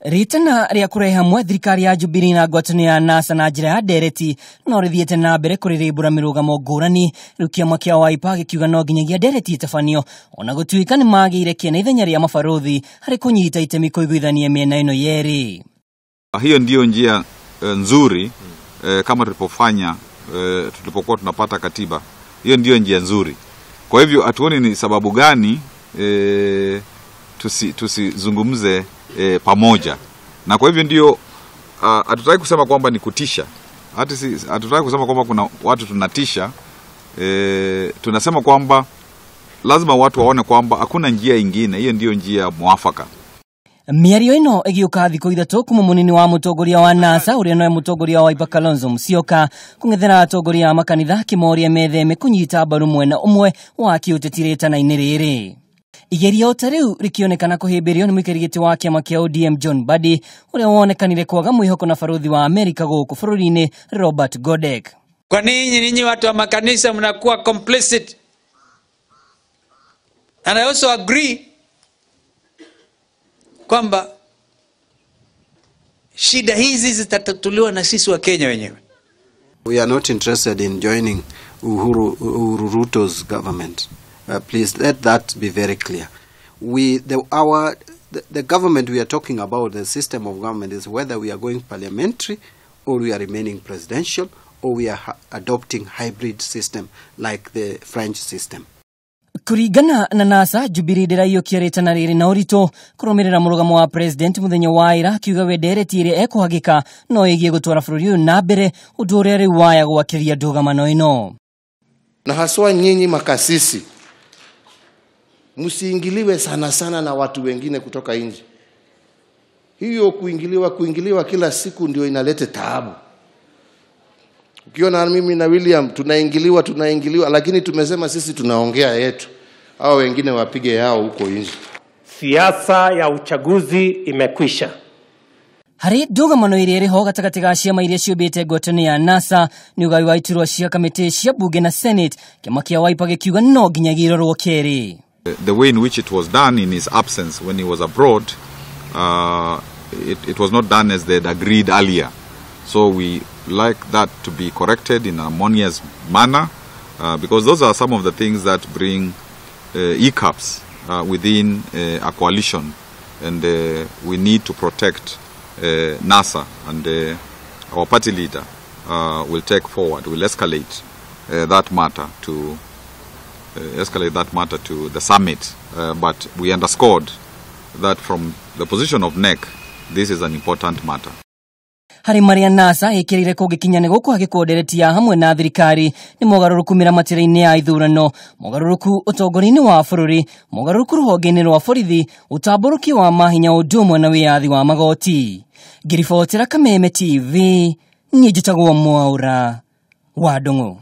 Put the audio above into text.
Ritana rĩa kũrehe hamwe thirikari ya Jubilee na ngwatanĩro ya NASA na njĩra ya ndereti no rĩthiĩte na mbere kũrĩrĩmbũra mĩrũgamo ngũrani. Rĩu kĩama kĩa Wiper gĩkiuga no nginyagia ndereti ĩtabanio ona gũtuĩka nĩ magĩire kĩene ithenya rĩa mabarũthi harĩ kũnyita itemi kũiguithania mĩena ĩno yerĩ. Hiyo ndiyo njia nzuri kama tulipofanya tulipokuwa tunapata katiba. Hiyo ndiyo njia nzuri. Kwa hivyo hatuoni ni sababu gani tusizungumze pamoja. Na kwa hivyo ndio hatutaki kusema kwamba ni kutisha. Hatutaki kusema kwamba kuna watu tunatisha. Tunasema kwamba lazima watu waone kwamba hakuna njia ingine. Hiyo ndiyo njia mwafaka. Mĩario ĩno ĩgĩũka thikũ ithatũ kuma mũnini wa mũtongoria wa NASA ũrĩa nowe mũtongoria wa Wiper Kalonzo Musyoka kũng'ethera atongoria a makanitha akĩmoria metheme kũnyita mbaru mwena ũmwe wa kĩũteti rĩtana-inĩ rĩrĩ. Igerio ta rĩu rĩkĩonekana kũhĩmbĩrio nĩ mũikarĩri gĩtĩ wa kĩama kĩa ODM John Mbadi ũrĩa wonekanire kwaga mwĩhoko na barũthi wa Amerika gũkũ bũrũri-inĩ Robert Godek. Kwa nini ninyi watu wa makanisa mnakuwa complicit? And I also agree kwamba shida hizi zitatatuliwa na sisi wa Kenya wenyewe. We are not interested in joining Uhuru Ruto's government. Please let that be very clear. The government we are talking about, the system of government, is whether we are going parliamentary or we are remaining presidential or we are adopting hybrid system like the French system. Kũringana na NASA, Jubilee ndĩraiyũkia rĩtana rĩrĩ na ũritũ kũrũmĩrĩra mũrũgamo wa president mũthenya wa ira akiuga we ndereti ĩrĩa ekũhagĩka no ĩgiĩ gũtwara bũrũri ũyũ na mbere, ũndũ ũrĩa rĩu waya gwakĩria ndũgamano ĩno. Na haswa nyinyi makasisi msiingiliwe sana sana na watu wengine kutoka nje. Hiyo kuingiliwa kila siku ndio inaleta taabu. Ukiona mimi na William tunaingiliwa, lakini tumesema sisi tunaongea yetu, hao wengine wapige yao huko nje. Siasa ya uchaguzi imekwisha. Harĩ ndũgamano ĩrĩa ĩrĩ ho gatagatĩ ga ciama iria ciũmbĩte ngwatanĩro ya NASA nĩ ũgai wa iturwa cia kamĩtĩ cia bunge na Senate, kĩama kĩa Wiper gĩkiuga no nginyagia irorwo kerĩ. The way in which it was done in his absence when he was abroad, it was not done as they had agreed earlier. So we like that to be corrected in a harmonious manner, because those are some of the things that bring hiccups within a coalition, and we need to protect NASA, and our party leader will take forward, will escalate that matter to the summit. But we underscored that from the position of NEC, this is an important matter. Harĩ marĩa NASA ĩkĩrĩire kũngĩkinya nĩ gũkũhagĩkwo ndereti ya hamwe na thirikari nĩ mogarũrũku mĩramatĩre-inĩ ya ithurano, mogarũrũku ũtongoria-inĩ wa bũrũri, mogarũrũku rũhonge-inĩ rwa borithi, ũtambũrũki wa mahinya ũndũ ũmwe na wĩyathi wa magoti. Ngĩribotera Kameme TV, niĩ njĩtagwo Mwaũra wa Ndung'u.